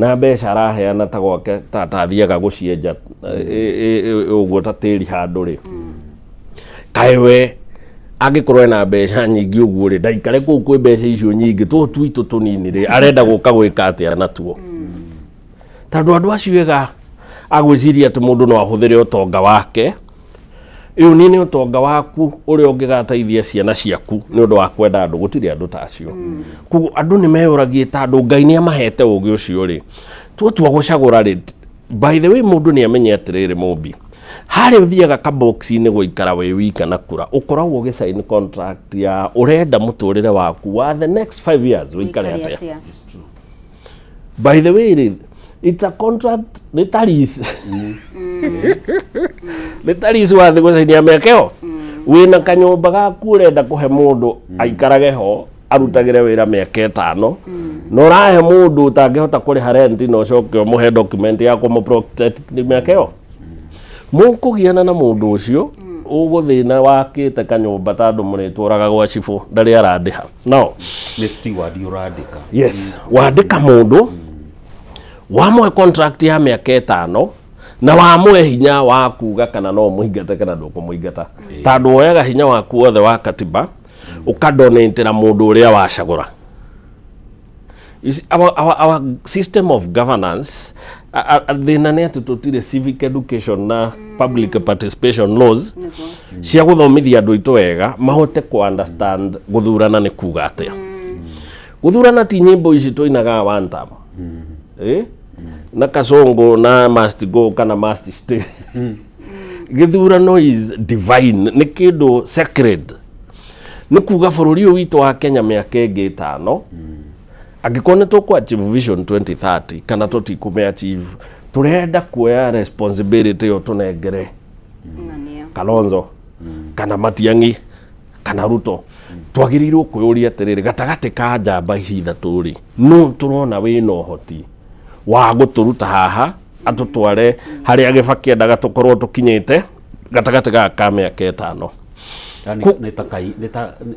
Na mbeca araheana ta gwake ta athiaga gũcienja ũguo ta tĩri handũ rĩ, kaĩ we angĩkorwo ena mbeca nyingĩ ũguo rĩ, ndaikare kũu kwĩ mbeca icio nyingĩ, tũũ twitũ tũnini rĩ, arenda gũka gwĩka atĩa natuo? Tondũ andũ acio ega agwĩciria atĩ mũndũ no ahũthĩre ũtonga wake, ĩyo nĩ ũtonga waku ũrĩa ũngĩgateithia ciana ciaku nĩ ũndũ wa kwenda andũ. Gũtirĩ andũ ta acio. Koguo andũ nĩ meyũragie, tondũ Ngai nĩ amahete ũgĩ ũcio rĩ, tuatua gũcagũra rĩ, by the way, mũndũ nĩ amenye atĩrĩrĩ, mũmbi harĩa ũthiaga kabox-inĩ gũikara wĩ wika na kura, ũkoragwo ũgĩsign contract ya ũrenda mũtũrĩre waku wa the next 5 years ũikare atĩa. Atĩa? By the way rĩ, it's a contract, nĩ ta lease, nĩ ta lease wathiĩ gũcainia mĩaka ĩyo. Wĩna kanyũmba gaku ũrenda kũhe mũndũ aikarage ho, arutagĩre wĩra mĩaka 5, na ũrahe mũndũ ũtangĩhota kũrĩha rent, na ũcoke ũmũhe document ya kũmũ protect mĩaka ĩyo. Mũkũgiana na mũndũ ũcio ũgũthĩna wakĩte kanyũmba, tondũ mũrĩtũraga gwa cibũ, ndarĩ arandĩha no Nĩ steward ũrandĩka. Yes, wandĩka mũndũ, wamũhe contract ya mĩaka 5, na wamũhe hinya wa kuga kana no mũingate kana ndũkũmũingata, tondũ woyaga hinya waku wothe wa katiba ũkadonatĩra mũndũ ũrĩa wacagũra. You see, our system of governance, thĩna nĩ atĩ tũtirĩ civic education na public participation laws cia gũthomithia andũ aitũ wega mahote ku understand gũthurana nĩ kuga atĩa. Gũthurana ti nyĩmbo ici tũinaga one term, eh? Na kasongo na must go kana must stay. Gĩthurano is divine, nĩ kĩndũ sacred. Nĩ kuga bũrũri ũyũ witũ wa Kenya mĩaka ĩngĩ 5, angĩkorwo nĩ tũkũ achieve Vision 2030 kana tũtikũme achieve, tũrenda kuoya responsibility ĩyo tũnengere Ng'ania. Kalonzo kana Matiang'i kana Ruto. Twagĩrĩirwo kwĩyũria atĩrĩrĩ, gatagatĩ ka njamba ici ithatũ rĩ, nũ tũrona wĩna ũhoti wa gũtũruta haha atũtware harĩa Gĩbakĩ endaga tũkorwo tũkinyĩte gatagatĩ gaka ka mĩaka 5? Yani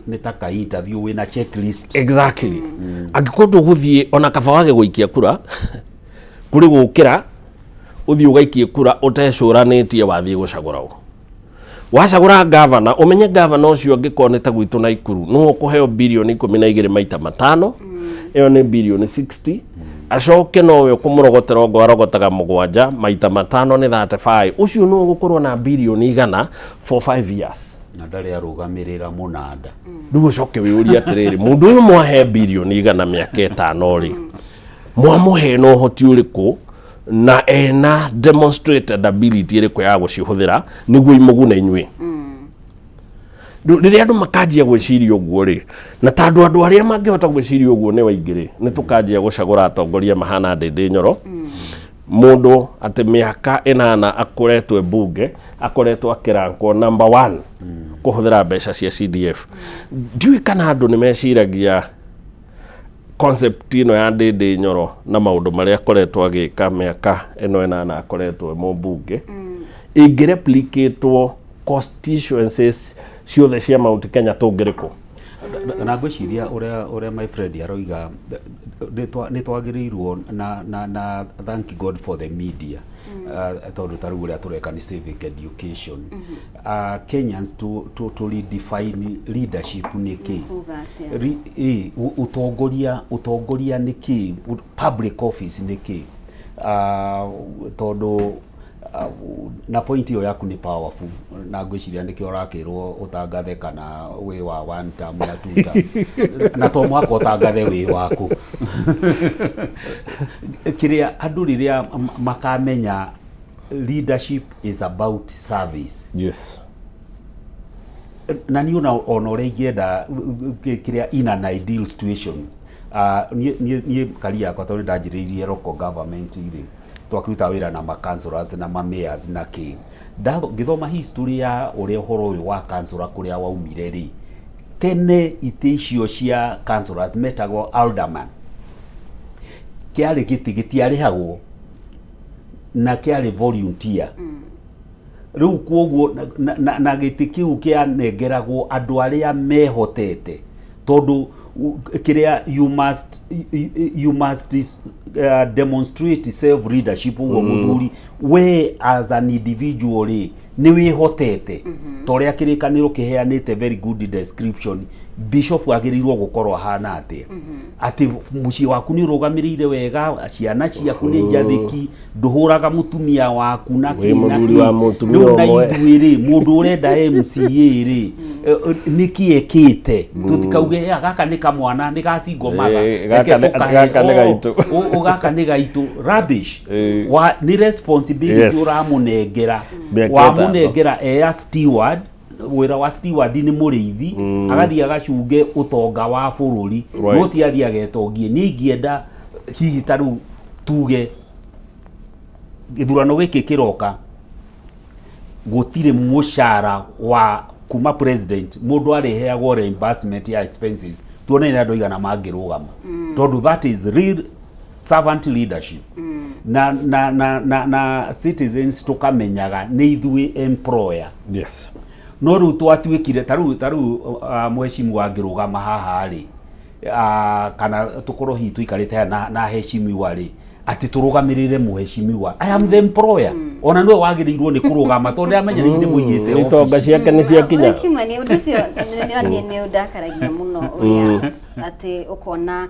nĩ ta ka interview wĩna checklist. Exactly. Angĩkorwo ndũgũthiĩ, ona kaba wage gũikia kura kũrĩ gũkĩra ũthiĩ ũgaikie kura ũtecũranĩtie wathiĩ gũcagũra ũ. Wacagũra gavana, ũmenye gavana ũcio angĩkorwo nĩ ta gwitũ Naikuru, nĩwe ũkũheo birioni 12 maita 5, ĩyo nĩ birioni 60. Acoke nowe ũkũmũrogotera ongo arogotaga 7 maita 5 nĩ 35. Ũcio nĩwe ũgũkorwo na birioni 100 for 5 years. Na ndarĩ arũgamĩrĩra mũnanda. Rĩu ũcoke wĩyũrie atĩrĩrĩ, mũndũ ũyũ mwahe birioni 100 mĩaka 5 rĩ, mwamũhe na ũhoti ũrĩkũ, na ena demonstrated ability ĩrĩkũ ya gũcihũthĩra nĩguo imũgune inyuĩ? Rĩu rĩrĩa andũ makanjia gwĩciria ũguo rĩ, na tondũ andũ arĩa mangĩhota gwĩciria ũguo nĩ waingĩ rĩ, nĩ tũkanjia gũcagũra atongoria mahana Ndĩndĩ Nyoro, mũndũ atĩ mĩaka 8 akoretwo e mbunge, akoretwo akĩrankwo number one kũhũthĩra mbeca cia CDF. Ndiũĩ kana andũ nĩ meciragia concept ĩno ya Ndĩndĩ Nyoro na maũndũ marĩa akoretwo agĩka mĩaka ĩno 8 akoretwo e mũmbunge ĩngĩreplicatwo constituencies ciothe cia Mount Kenya, tũngĩrĩkũ? Na ngwĩciria ũrĩa my friend aroiga, nĩ twagĩrĩirwo na thank God for the media, tondũ ta rĩu ũrĩa tũreka nĩ civic education. Kenyans to redefine leadership nĩ kĩ. Kuga atĩa? Ũtongoria nĩ kĩ, public office nĩ kĩ, tondũ na point ĩyo yaku nĩ powerful, na ngwĩciria nĩkĩo ũrakĩrwo ũtangathe kana wĩ wa one term na two term, na to mũhaka ũtangathe wĩ waku. Kĩrĩa andũ rĩrĩa makamenya leadership is about service. Na niĩ ona ũrĩa ingĩenda kĩrĩa in an ideal situation, niĩ career yakwa, tondũ ndanjĩrĩirie local government rĩ, twakĩruta wĩra na ma councillors na ma mayors na kĩ. Ngĩthoma history ya ũrĩa ũhoro ũyũ wa councillor kũrĩa waumire rĩ, tene itĩ icio cia councillors metagwo alderman, kĩarĩ gĩtĩ gĩtiarĩhagwo na kĩarĩ volunteer. Rĩu koguo na gĩtĩ kĩu kĩanengeragwo andũ arĩa mehotete, tondũ Kĩrĩa you must demonstrate self leadership, ũguo mũthuri we as an individual rĩ, nĩ wĩhotete ta ũrĩa Kĩrĩkanĩro kĩheanĩte very good description. Bishop agĩrĩirwo gũkorwo ahana atĩa? Atĩ mũciĩ waku nĩ ũrũgamĩrĩire wega, ciana ciaku nĩ njathĩki, ndũhũraga mũtumia waku na Wĩ kĩ na mũthuri kĩ. wa mũtumia Rĩu na ũmwe. Ithuĩ rĩ, mũndũ ũrenda MCA rĩ, nĩkĩ ekĩte? Tũtikauge, "Eh, gaka nĩ kamwana, nĩ gacingomatha." Gaka gaka nĩ gaitũ. Gaka nĩ gaitũ, rubbish. Wa nĩ responsibility ũramũnengera. Mĩaka 5. Wamũnengera eya steward, wĩra wa steward nĩ mũrĩithi, agathiĩ agacunge ũtonga wa bũrũri. No ti athiĩ agetongie. Niĩ ingĩenda hihi ta rĩu tuge gĩthurano gĩkĩ kĩroka, gũtirĩ mũcara wa kuma president, mũndũ arĩheagwo reimbursement ya expenses, tuone nĩ andũ aigana mangĩrũgama, tondũ that is real servant leadership. Na citizens tũkamenyaga nĩ ithuĩ employer. No rĩu twatuĩkire ta rĩu mheshimiwa angĩrũgama haha rĩ, kana tũkorwo hihi tũikarĩte haha na heshimiwa rĩ, atĩ tũrũgamĩrĩre mheshimiwa. I am the employer. Ona nĩwe wagĩrĩirwo nĩ kũrũgama, tondũ ndĩramenya nĩ ndĩmũigĩte Itonga office. Ciake nĩ ciakinya. Kimani, ũndũ ũcio nĩ nĩ ũndakaragia mũno, ũrĩa atĩ ũkona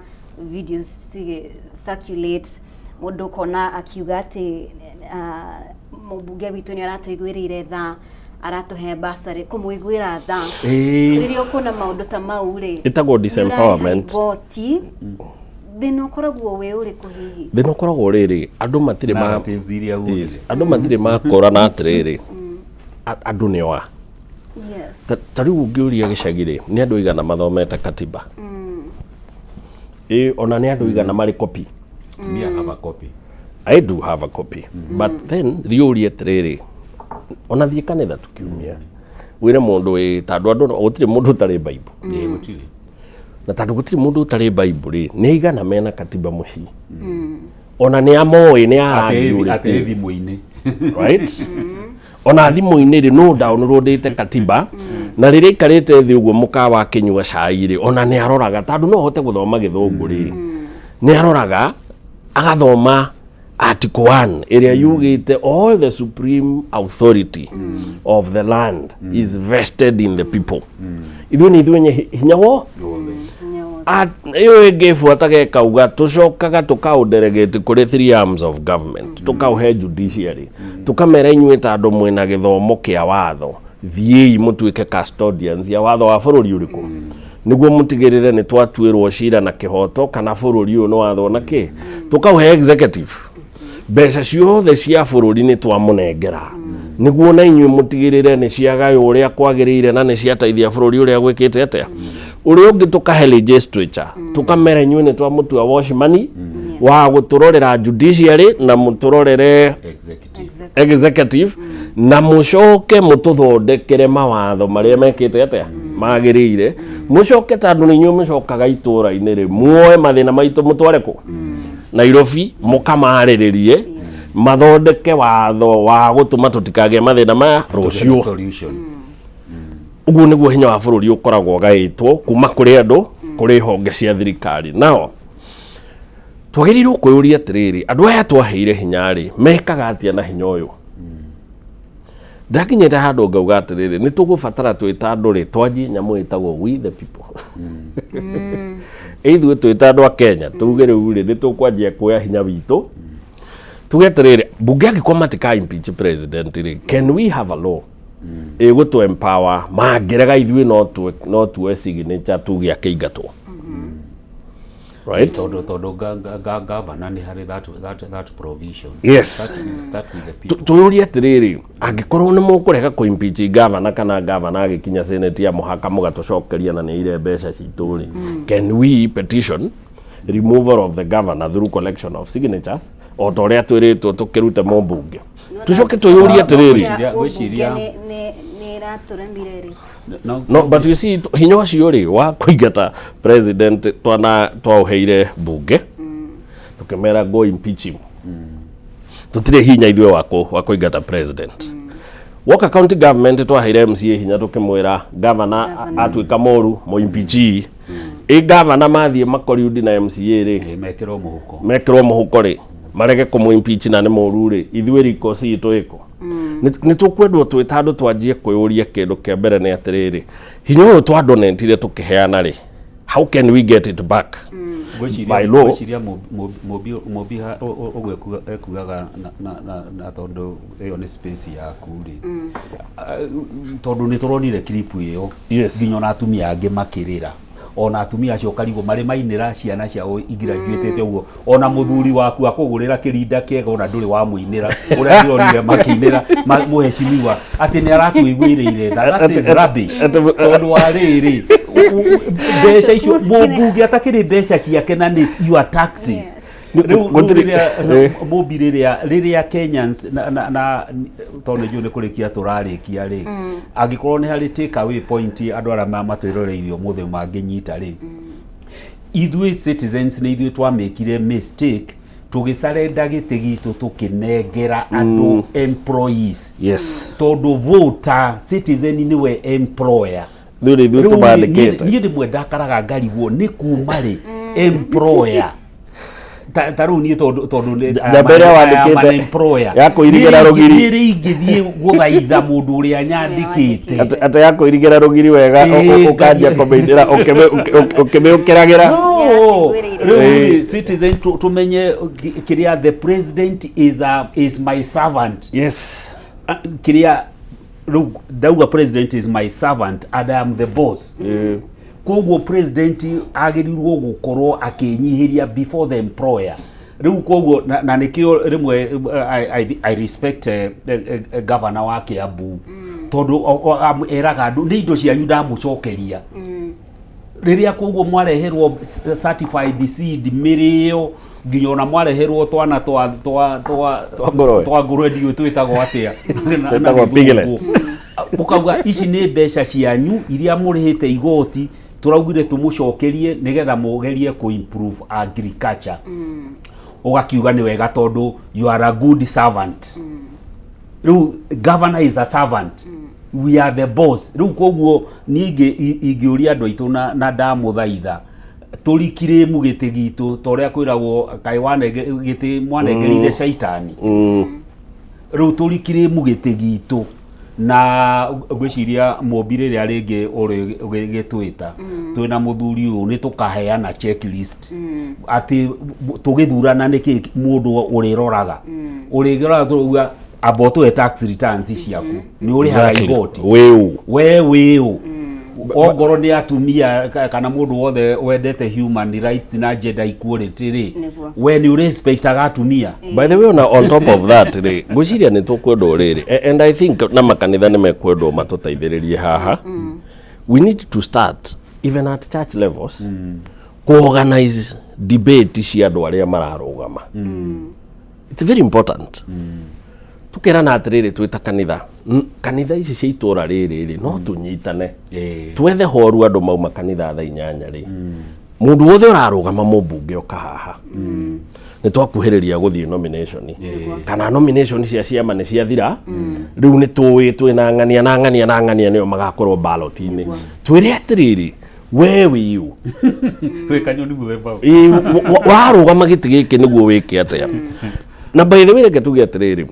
videos cigĩ circulate, mũndũ ũkona akiuga atĩ mũmbunge witũ nĩ aratũiguĩrĩire tha, aratũhe basarĩ, kũmũiguĩra tha. Rĩrĩa ũkuona maũndũ ta mau rĩ, Ĩtagwo disempowerment. Igoti thĩna ũkoragwo wĩ ũrĩkũ hihi? Thĩna ũkoragwo rĩrĩ, andũ matirĩ ma Narratives iria ugire. Yes. Andũ matirĩ makũrana atĩrĩrĩ, andũ nĩ oa. Ta rĩu ũngĩũria gĩcagi rĩ, nĩ andũ aigana mathomete katiba? Ĩ ona nĩ andũ aigana marĩ copy? Me, I have a copy. I do have a copy. But then thiũrie atĩrĩrĩ, ona thiĩ kanitha tukiumia, wĩre mũndũ wĩ tondũ andũ gũtirĩ mũndũ ũtarĩ Bible. Ĩĩ, gũtirĩ. Na tondũ gũtirĩ mũndũ ũtarĩ Bible rĩ, nĩ aigana mena katiba mũciĩ? Ona nĩ amoĩ nĩ arangi Atĩ ũrĩkũ? Thimũ-inĩ. Right, ona thimũ-inĩ rĩ, no downloadĩte katiba, na rĩrĩa ikarĩte thĩ ũguo mũkawa akĩnyua cai rĩ, ona nĩ aroraga, tondũ no ahote gũthoma Gĩthũngũ rĩ, nĩ aroraga agathoma article 1 ĩrĩa yugĩte all the supreme authority of the land is vested in the people. Ithuĩ nĩ ithuĩ nye hinya wo ĩyo ĩngĩ ĩbuataga ĩkauga tũcokaga tũkaũdelegate kũrĩ three arms of government, tũkaũhe judiciary, tũkamera inyuĩ ta andũ mwĩna gĩthomo kĩa watho, thiĩi mũtuĩke custodians ya watho wa bũrũri ũrĩkũ, nĩguo mũtigĩrĩre nĩ twatuĩrwo cira na kĩhoto, kana bũrũri ũyũ nĩ wathwo na kĩ. Tũkaũhe executive, mbeca ciothe cia bũrũri nĩ twamũnengera nĩguo na inyuĩ mũtigĩrĩre nĩ ciagaywo ũrĩa kwagĩrĩire na nĩ ciateithia bũrũri ũrĩa gwĩkĩte atĩa. Ũrĩa ũngĩ tũkahe legislature, tũkamera inyuĩ nĩ twamũtua watchman wa gũtũrorera judiciary na mũtũrorere Executive. Executive, na mũcoke mũtũthondekere mawatho marĩa mekĩte atĩa magĩrĩire. Mũcoke, tondũ nĩ inyuĩ mũcokaga itũũra-inĩ rĩ, muoe mathĩna maitũ mũtware kũ Nairobi, mũkamarĩrĩrie, mathondeke watho wa gũtũma tũtikagĩe mathĩna maya rũciũ. Solution. Ũguo nĩguo hinya wa bũrũri ũkoragwo ũgaĩtwo kuma kũrĩ andũ kũrĩ honge cia thirikari. Nao twagĩrĩirwo kwĩyũria atĩrĩrĩ, andũ aya twaheire hinya rĩ, mekaga atĩa na hinya ũyũ? Ndakinyĩte handũ ngauga atĩrĩrĩ, nĩ tũgũbatara twĩ ta andũ rĩ, twanjie nyamũ ĩtagwo we the people. Ithuĩ twĩ ta andũ a Kenya, tuge rĩu rĩ, nĩ tũkwanjia kuoya hinya witũ, tuge atĩrĩrĩ, mbunge angĩkorwo matika impeach president rĩ, can we have a law ĩgũtũ empower mangĩrega ithuĩ no tuoe signature tuge akĩingatwo, right? Tondũ governor nĩ harĩ that provision. Start with the people. Twĩyũrie atĩrĩrĩ, angĩkorwo nĩ mũkũrega kũ impeach governor, kana governor agĩkinya senate ya mũhaka mũgatũcokeria na nĩ aire mbeca citũ rĩ, can we petition removal of the governor through collection of signatures, o ta ũrĩa twĩrĩtwo tũkĩrute mũmbunge? Tũcoke twĩyũrie atĩrĩrĩ, Ngwĩciria- Nĩ ĩratũremire rĩ. No, no, but you see, hinya ũcio rĩ wa kũingata president twana twaũheire mbunge, tũkĩmera go impeach him. Tũtirĩ hinya ithuĩ wa kũingata president. Woka county government, twaheire MCA hinya, tũkĩmwĩra governor Governor. atuĩka mũru, mũimpeach. Ĩ gavana mathiĩ makoriundi na MCA rĩ, Ĩ, mekĩrwo mũhuko. Mekĩrwo mũhuko rĩ, marege kũmũ impeach na nĩ mũru rĩ, ithuĩ rikosi itũ ĩkũ? Nĩ tũkwendwo twĩ ta andũ twanjie kwĩyũria kĩndũ kĩa mbere nĩ atĩrĩrĩ, hinya ũyũ twadonetire tũkĩheana rĩ, how can we get it back? By law. Ngwĩciria Mũmbi ũguo ekugaga na tondũ ĩyo nĩ space yaku rĩ, tondũ nĩ tũronire clip ĩyo, nginya ona atumia angĩ makĩrĩra, ona atumia acio ũkarigwo marĩ mainĩra ciana ciao igraduĩtĩte ũguo, ona mũthuri waku akũgũrĩra kĩrinda kĩega ona ndũrĩ wamũinĩra ũrĩa ndĩronire makĩinĩra mũheshimiwa atĩ nĩ aratwĩiguĩrĩire tha. That is rubbish, tondũ wa rĩrĩ, mbeca icio mũmbunge atakĩrĩ mbeca ciake na nĩ your taxes. Rĩu rĩrĩa Mũmbi, rĩrĩa Kenyans na tondũ nĩ njũĩ nĩ kũrĩkia tũrarĩkia rĩ, angĩkorwo nĩ harĩ take away point andũ arĩa matwĩroreire ũmũthĩ mangĩnyita rĩ, ithuĩ citizens nĩ ithuĩ twamĩkire mistake tũgĩcarenda gĩtĩ gitũ tũkĩnengera andũ employees, tondũ voter, citizen nĩwe employer. Rĩu ithuĩ Rĩu tũmandĩkĩte. Niĩ rĩmwe ndakaraga ngarigwo nĩ kuma rĩ employer ta rĩu niĩ tondũ Njamba ĩrĩa I am an wandĩkĩte employer. ya kũirigĩra Niĩ rũgiri. Niĩ rĩ ingĩthiĩ gũthaitha mũndũ ũrĩa nyandĩkĩte Atĩ ya kũirigĩra rũgiri wega, ũkanjia kũmĩinĩra ũkĩmĩũkĩragĩra. No, Nĩarakĩiguĩrĩire. rĩu rĩ, citizen tũmenye kĩrĩa the president is my servant. Kĩrĩa rĩu ndauga, president is my servant and I am the boss. Koguo president agĩrĩirwo gũkorwo akĩnyihĩria before the employer. Rĩu koguo na nĩkĩo rĩmwe I respect governor wa Kiambu, tondũ eraga andũ nĩ indo cianyu ndamũcokeria rĩrĩa koguo mwareherwo certified seed mĩrĩo, nginya ona mwareherwo twana twa Twa ngũrwe. Twa ngũrwe, ndiũĩ twĩtagwo atĩa na Twĩtagwo gĩthũngũ. Piglet. Ũkauga ici nĩ mbeca cianyu iria mũrĩhĩte igoti, tũraugire tũmũcokerie nĩgetha mũgerie kũ improve agriculture. Ũgakiuga nĩ wega tondũ you are a good servant. Rĩu governor is a servant, we are the boss. Rĩu koguo niĩ ingĩũria andũ aitũ na ndamũthaitha tũrikirĩmu gĩtĩ gitũ ta ũrĩa kwĩragwo kaĩ wanenge gĩtĩ mwanengerire caitani. Rĩu tũrikirĩmu gĩtĩ gitũ na ngwĩciria Mũmbi rĩrĩa rĩngĩ ũrĩgĩtwĩta twĩna mũthuri ũyũ nĩ tũkaheana checklist atĩ tũgĩthurana nĩkĩ mũndũ ũrĩroraga, ũrĩroraga tũrauga amba ũtũhe tax returns ciaku, nĩ ũrĩhaga igoti, Wĩũ. We wĩũ, ongorwo nĩ atumia kana mũndũ wothe wendete human rights na gender equality rĩ, we nĩ ũrespectaga atumia. By the way, ona on top of that rĩ, ngwĩciria nĩ tũkwendwo rĩrĩ, and I think na makanitha nĩ mekwendwo matũteithĩrĩrie haha. We need to start even at church levels kuorganize debate cia andũ arĩa mararũgama. It's very important. Tukerana atĩrĩrĩ, twĩ ta kanitha, kanitha ici cia itũra rĩrĩ rĩ, no tũnyitane, twethe horu andũ mauma kanitha thaa 8 rĩ, mũndũ wothe ũrarũgama mũmbunge oka haha. Nĩ twakuhĩrĩria gũthiĩ nomination, kana nomination cia ciama nĩ ciathira. Rĩu nĩ tũĩ twĩna ng'ania na ng'ania na ng'ania nĩo magakorwo ballot-inĩ. Twĩre atĩrĩrĩ, we wĩũ? Wĩ kanyoni mũthemba ũyũ. Ĩĩ, warũgama gĩtĩ gĩkĩ nĩguo wĩke atĩa? Na by the way, reke tuge atĩrĩrĩ,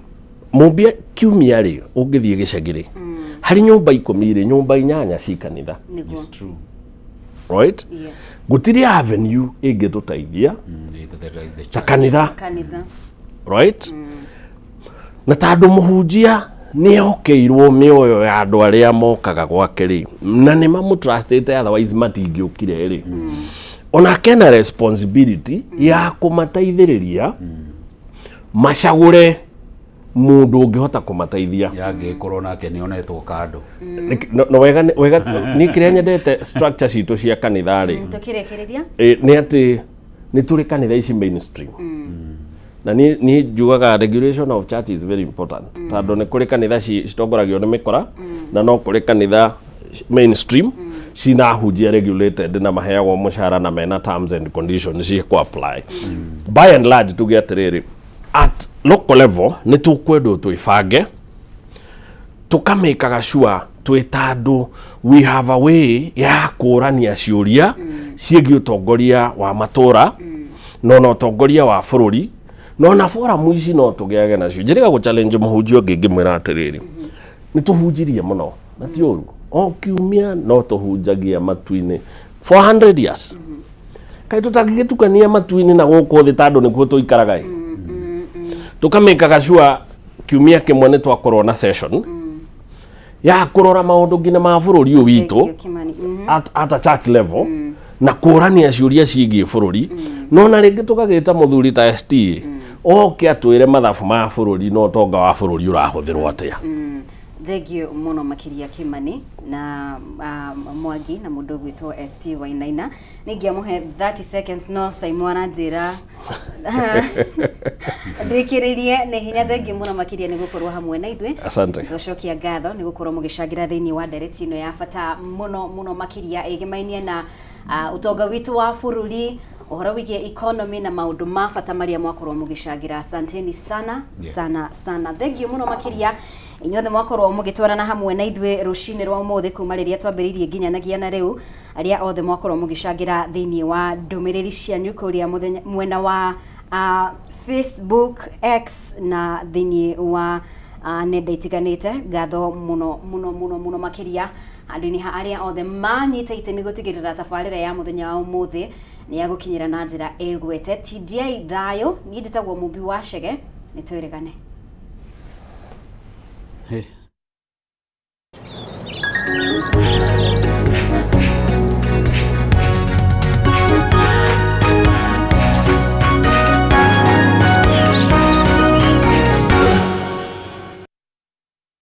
Mũmbia, kiumia rĩ, ũngĩthiĩ gĩcagi rĩ, harĩ nyũmba 10 rĩ, nyũmba 8 ci kanitha. It's true. Right? Yes. Gũtirĩ avenue ĩngĩtũteithia The ta church. kanitha. Kanitha. Right, na tondũ mũhunjia nĩ ehokeirwo mĩoyo ya andũ arĩa mokaga gwake rĩ, na nĩ mamũtrustĩte, otherwise matingĩũkire rĩ, onake ena responsibility ya kũmateithĩrĩria macagũre mũndũ ũngĩhota kũmateithia. Yangĩkorwo nake nĩ onetwo kando. No wega wega niĩ kĩrĩa nyendete structure citũ cia kanitha rĩ, Tũkĩrĩkĩrĩria. Nĩ atĩ nĩ tũrĩ kanitha ici mainstream, na niĩ njugaga regulation of church is very important, tondũ nĩ kũrĩ kanitha citongoragio nĩ mĩkora, na no kũrĩ kanitha mainstream cina ahunjia regulated na maheagwo mũcara na mena terms and conditions cia kũ apply. By and large, tuge atĩrĩrĩ, at local level nĩ tũkwendwo twĩbange tũkamĩkaga sure Twĩ ta andũ, we have a way ya kũrania ciũria ciĩgiĩ ũtongoria wa matũra no na ũtongoria wa bũrũri, no na forum ici no tũgĩage nacio. Njĩrĩga gũ challenge mũhunjia ũngĩ ngĩmwĩra atĩrĩrĩ, nĩ tũhunjirie mũno na ti ũru, o kiumia no tũhunjagia matu-inĩ 400 years, kaĩ tũtangĩgĩtukania matu-inĩ na gũkũ thĩ, tandũ nĩkuo tũikaraga ĩ, tũkamĩkaga sure kiumia kĩmwe nĩ twakorwo na session ya kũrora maũndũ nginya ma bũrũri ũyũ witũ. Thank you, Kimani. At a church level na kũrania ciũria ciĩgiĩ bũrũri, no na rĩngĩ tũkagĩta mũthuri ta ST oke atwĩre mathabu ma bũrũri na ũtonga wa bũrũri ũrahũthĩrwo atĩa. Thengiũ mũno makĩria, Kimani na Mwangi na mũndũ ũgwĩtwo ST Wainaina. Nĩngĩamũhe 30 seconds, no Saimo aranjĩra ndĩkĩrĩrie nĩ hinya. Thengiũ mũno makĩria nĩ gũkorwo hamwe na ithuĩ. Asante. Twacokia ngatho nĩ gũkorwo mũgĩcangĩra thĩinĩ wa ndereti ĩno ya bata mũno mũno makĩria, ĩgĩmainie na ũtonga witũ wa bũrũri, ũhoro wĩgiĩ economy na maũndũ ma bata marĩa mwakorwo mũgĩcangĩra. Asanteni sana sana sana. Thengiũ mũno makĩria inyuothe mwakorwo mũgĩtwarana hamwe na ithuĩ rũcinĩ rwa ũmũthĩ, kuma rĩrĩa twambĩrĩirie nginyanagia na rĩu, arĩa othe mwakorwo mũgĩcangĩra thĩinĩ wa ndũmĩrĩri cianyu kũrĩa mũthenya mwena wa Facebook, X na thĩinĩ wa nenda itiganĩte. Ngatho mũno mũno mũno mũno makĩria handũ-inĩ ha arĩa othe manyita itemi gũtigĩrĩra tabarĩra ya mũthenya wa ũmũthĩ nĩ ya gũkinyĩra na njĩra ĩgwete. Tindiai thayũ. Niĩ njĩtagwo Mũmbi wa Chege. Nĩ twĩrĩgane. Hey.